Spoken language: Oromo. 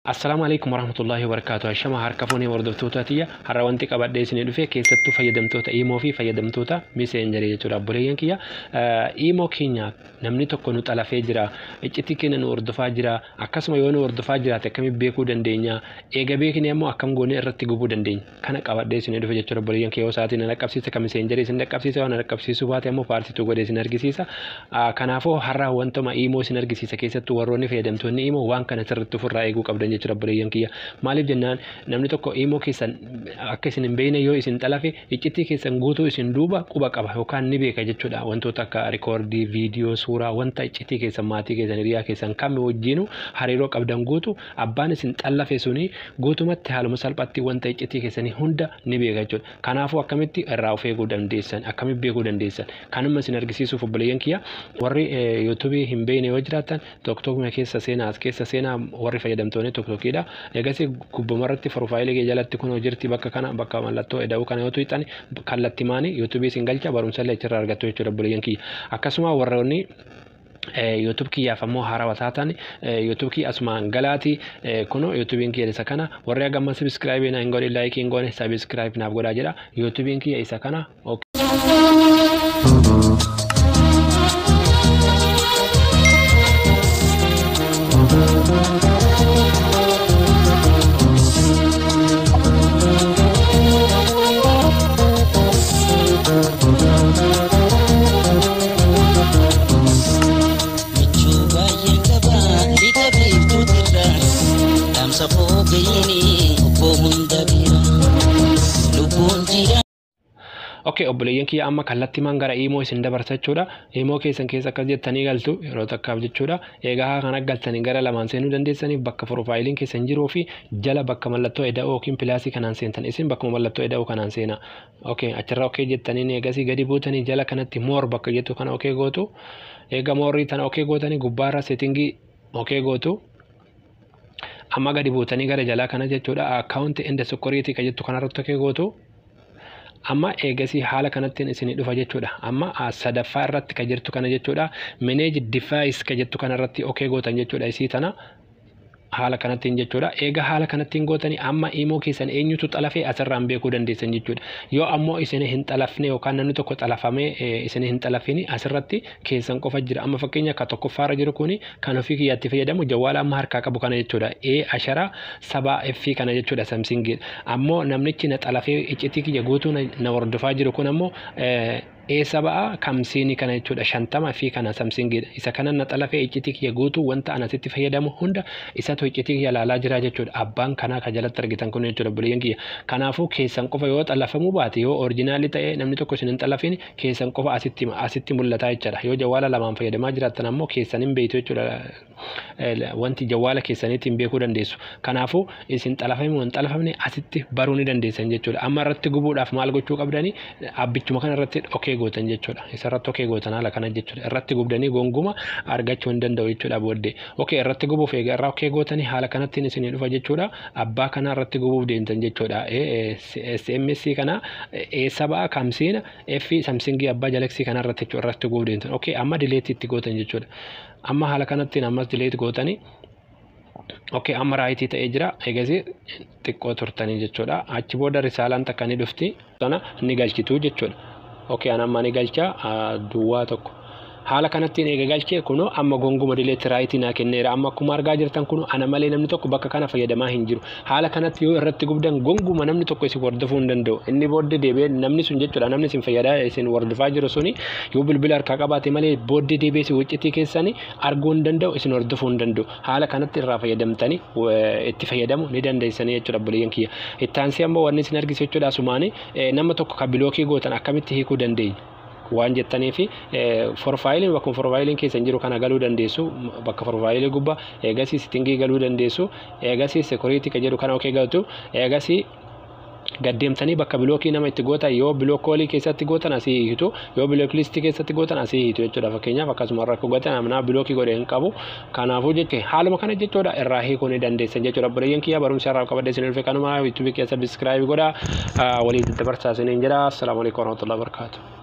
Assalaamu alaikum warahmatullahi wabarakatuh. Ashama harka fuunee hordoftoota tiyya, har'a wanti qabadhee isinii dhufe keessattuu fayyadamtoota Imo fi fayyadamtoota Messengerii jechuudha. Obboleeyyan kiyya, Imo keenya namni tokko nu xalafee jira, iccitii keenya nu hordofaa jira, akkasuma yoo nu hordofaa jiraate akkamitti beekuu dandeenya, eega beekne ammoo akkam goonee irratti gubuu dandeenya. Kana qabadhee isinii dhufe jechuudha. Obboleeyyan kiyya, yoo sa'aatiin na dhaqqabsiise kan Messengerii isin dhaqqabsiisa, yoo na dhaqqabsiisuu baate ammoo part two godhee isin argisiisa. Kanaafuu har'a wantuma Imo isin argisiisa. Keessattuu warroonni fayyadamtoonni Imo waan kana sirriitti ofirraa eeguu qabdan jechuudha, obboleeyyan kiyya. Maaliif jennaan, namni tokko Imo keessan akka isin hin beekne yoo isin xalafe, iccitii keessan guutuu isin duuba quba qaba yookaan ni beeka jechuudha. Wantoota akka recordii, viidiyoo, suuraa, wanta iccitii keessan, maatii keessan, hiriyaa keessan kam wajjinu hariiroo qabdan guutuu abbaan isin xalafe suni guutumatti haaluma salphaatti wanta iccitii keessanii hunda ni beeka jechuudha. Kanaafuu akkamitti irraa of eeguu dandeessan, akkamitti beekuu dandeessan, kanuma isin argisiisuuf, obboleeyyan kiyya. Warri YouTubeii hin beekne yoo jiraattan, TikTokuma keessa seenaa, as keessa seenaa, warri fayyadamtoonni TikTokiidha. Egasii gubbumarratti profileii kee jalatti kunoo jirti bakka kana, bakka mallattoo eda'uu kana yoo tuqxan, kallattimaanii YouTubeii isin galcha, barumsa illee achirraa argattu jechuudha, obboleeyyan kiyya. Akkasuma warroonni YouTube kiyyaaf ammoo haarawaa taatan, YouTube kiyya asumaan galaati. Kunoo YouTubeiin kiyya isa kana. Warri hagamma subscribeii na hin godhin, likeii hin goone, subscribe naaf godhaa jedha. YouTubeiin kiyya isa kana. Michuu baay'een qabaa lixa biiftuutirra, dhaamsa foogayini obbo hunda bira lubbuun jira. Okay, obboleeyyan kiyya, amma kallattimaan gara Imo isin dabarsa jechuudha. Imo keessan keessa akkas jettanii galtu yeroo takkaaf jechuudha. Egaa kana galtanii gara lamaan seenuu dandeessanii, bakka profileiin keessan jiruu fi jala bakka mallattoo eda'uu yookiin plusii kanaan seentan. Isin bakka mallattoo eda'uu kanaan seena. Okay, achirraa okay jettanii eegasii gadi buutanii jala kanatti more bakka jettu kana okay gootu. Eega moreii tana okay gootanii, gubbaarra settingii okay gootu. Amma gadi buutanii gara jalaa kana jechuudha. Account and security ka jettu kanarratti okay gootu. Amma eegasii haala kanattiin isinii dhufa jechuudha. Amma sadaffaa irratti ka jirtu kana jechuudha. Manage device ka jettu kanarratti okay gootan jechuudha, isii tana. Haala kanattiin jechuudha. Eega haala kanattiin gootanii, amma Imo keessan eenyutu xalafee asirraan beekuu dandeessan jechuudha. Yoo ammoo isin hin xalafne yookaan namni tokko xalafamee isin hin xalafini, asirratti keessan qofa jira. Amma fakkeenya akka tokkoffaarra jiru kuni kan ofii kiyyaatti fayyadamu jawwaala amma harkaa qabu kana jechuudha. E ashara saba F kana jechuudha, Samsungidha. Ammoo namnichi na xalafee iccitii kiyya guutuu na hordofaa jiru kun ammoo eessa ba'a kamsiini kana jechuudha, 50 fi kana Samsungidha. Isa kana na xalafee iccitii kiyya guutuu, wanta ana asitti fayyadamu hunda isatu iccitii kiyya ilaalaa jira jechuudha. Abbaan kanaa ka jalatti argitan kun jechuudha, obboleeyyan kiyya. Kanaafuu keessan qofa yoo xalafamuu baate, yoo originalii ta'ee namni tokko isin hin xalafin, keessan qofa asitti mul'ata jechuudha. Yoo jawwaala lamaan fayyadamaa jiraattan ammoo keessan hin beektu jechuudha. Wanti jawwaala keessaniitiin beekuu dandeessu. Kanaafuu isin xalafame hin xalafamne asitti baruu ni dandeessan jechuudha. Amma irratti gubuudhaaf maal gochuu qabdanii? Abbichuma kana irratti okay gootan jechuudha. Isarratti okay gootan haala kana jechuudha. Irratti gubdanii gonguma argachuu hin danda'u jechuudha booddee. Okay, irratti gubuuf egaa irraa okay gootanii, haala kanattiin isinii dhufa jechuudha. Abbaa kana irratti gubuuf deemtan jechuudha. SMS kana eessa ba'a kamsiina F Samsungii abbaa Galaxy kana irratti jechuudha, irratti gubuuf deemtan. Okay, amma delete itti gootan jechuudha. Amma haala kanattiin ammas delete gootanii. Okay, amma rightii ta'ee jira. Egasii xiqqoo turtanii jechuudha. Achi booda risaalaan takka ni dhufti. Sana ni galchitu jechuudha. Okay, an amma ni galcha duwwaa tokko. Haala kanattiin eega galchee, kunoo amma gonguma delete rightii naa kenneera. Amma akkuma argaa jirtan kunoo ana malee namni tokko bakka kana fayyadamaa hin jiru. Haala kanatti yoo irratti gubdan, gonguma namni tokko isin hordofuu hin danda'u. Inni booddee deebi'ee namni sun jechuudha, namni isin fayyadaa isin hordofaa jiru suni yoo bilbila harkaa qabaate malee, booddee deebi'ee isin wiccitii keessanii arguu hin danda'u, isin hordofuu hin danda'u. Haala kanatti irraa fayyadamtanii itti fayyadamu ni dandeessanii jechuudha, obboleeyyan kiyya. Itti aansee ammoo wanni isin argisiisu jechuudha, asumaanii nama tokko kan blockii gootan akkamitti hiikuu dandeenya waan jettanii fi profileiin, bakkuma profileiin keessan jiru kana galuu dandeessu, bakka profileii gubbaa. Eegasii settingii galuu dandeessu. Eegasii security ka jedhu kana okay galtu. Eegasii gaddeemtanii bakka blockii nama itti gootan, yoo block callii keessatti gootan asii hiitu, yoo block listii keessatti gootan asii hiitu jechuudha. Fakkeenyaaf akkasuma rakkoo gootan amnaa blockii godhe hin qabu, kanaafuu jechuudha haaluma kana jechuudha irraa hiikuu ni dandeessan jechuudha. Obboleeyyan kiyya, barumsa irraa qabadhe isin dhufe kanuma. YouTubeii keessa subscribe godhaa, walii daddabarsaa isiniin jedha. Assalaamu alaikum warahmatullahi wabarakatuh.